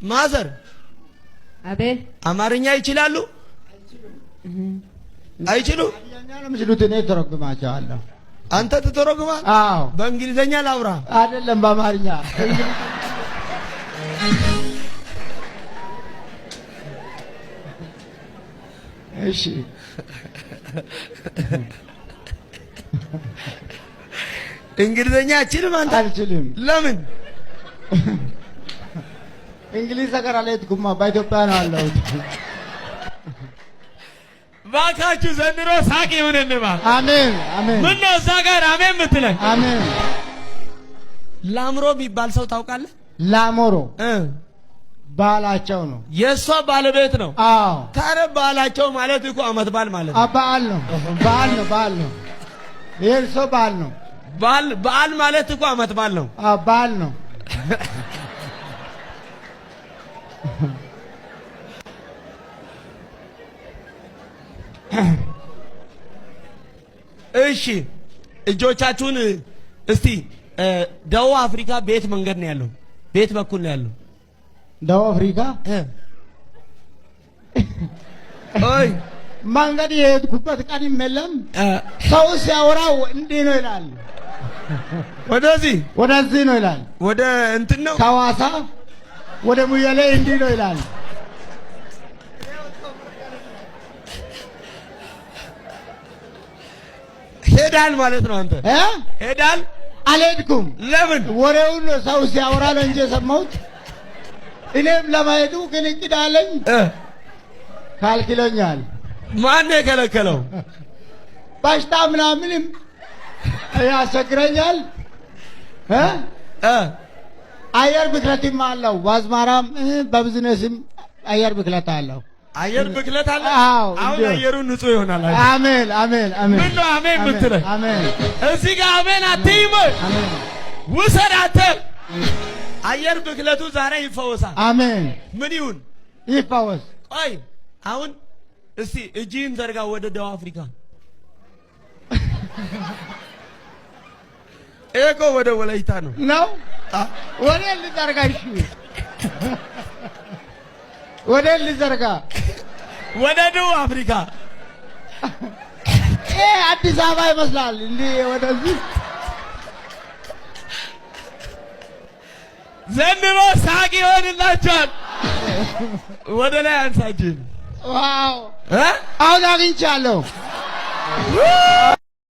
Mother። አቤት። አማርኛ ይችላሉ? አይችሉ? ሀዲያኛ ነው የሚችሉት። እኔ ተረጉማቸዋለሁ። አንተ ትተረጉማል? አዎ። በእንግሊዘኛ ላውራ? አይደለም፣ በአማርኛ። እሺ። እንግሊዘኛ አችልም አንተ? አልችልም። ለምን? እንግሊዝ ሀገር አልሄድኩማ፣ በኢትዮጵያ ነው ያለሁት። ባካችሁ ዘንድሮ ሳቅ ይሁንልማ። አሜን አሜን። ምን ነው እዛ ጋር አሜን የምትለኝ? አሜን። ላምሮ የሚባል ሰው ታውቃለህ? ላሞሮ እ ባላቸው ነው። የእሷ ባለቤት ነው። አዎ። ታረ ባላቸው ማለት እኮ አመት በዓል ማለት ነው። በዓል ነው፣ በዓል ነው፣ በዓል ነው። የእርሶ በዓል ነው። በዓል በዓል ማለት እኮ አመት በዓል ነው። አዎ፣ በዓል ነው። እሺ፣ እጆቻችሁን እስቲ። ደቡብ አፍሪካ ቤት መንገድ ነው ያለው? ቤት በኩል ነው ያለው? ደቡብ አፍሪካ? ኦይ። መንገድ የሄድኩበት ቀንም የለም። ሰው ሲያወራው እንዲህ ነው ይላል። ወደዚህ? ወደዚህ ነው ይላል። ወደ እንትን ነው። ከሐዋሳ ወደ ሙያሌ እንዲህ ነው ይላል። ሄዳል ማለት ነው አንተ? እ? ሄዳል? አልሄድኩም። ለምን? ወሬውን ነው ሰው ሲያወራ ነው እንጂ የሰማሁት። እኔም ለማሄዱ ግን እቅድ አለኝ። ካልክሎኛል። ማን ነው የከለከለው? በሽታ ምናምንም ያስቸግረኛል እ አየር ብክለትም አለው። በአዝመራም በቢዝነስም አየር ብክለት አለው። አየር ብክለት አለ። አዎ። አሁን እንዲሁ። አየሩ ንጹህ ይሆናል። አሜን አሜን አሜን። ምን ነው አሜን የምትለኝ? አሜን። እዚህ ጋር አሜን አትይም? አሜን። ውሰድ አንተ። አየር ብክለቱ ዛሬ ይፈወሳል። አሜን። ምን ይሁን? ይፈወስ። ቆይ፣ አሁን እስቲ እጅህን ዘርጋ ወደ ደቡብ አፍሪካ። ይሄ እኮ ወደ ወላይታ ነው። ነው፣ ወደ ልዘርጋ። እሺ፣ ወደ ልዘርጋ። ወደ ደቡብ አፍሪካ። ይሄ አዲስ አበባ ይመስላል። እንዲህ ወደዚህ። ዘንድሮ ሳቅ ይሆንላችኋል። ወደ ላይ አንሳ እጅህን። Wow! እ? አሁን አግኝቻለሁ።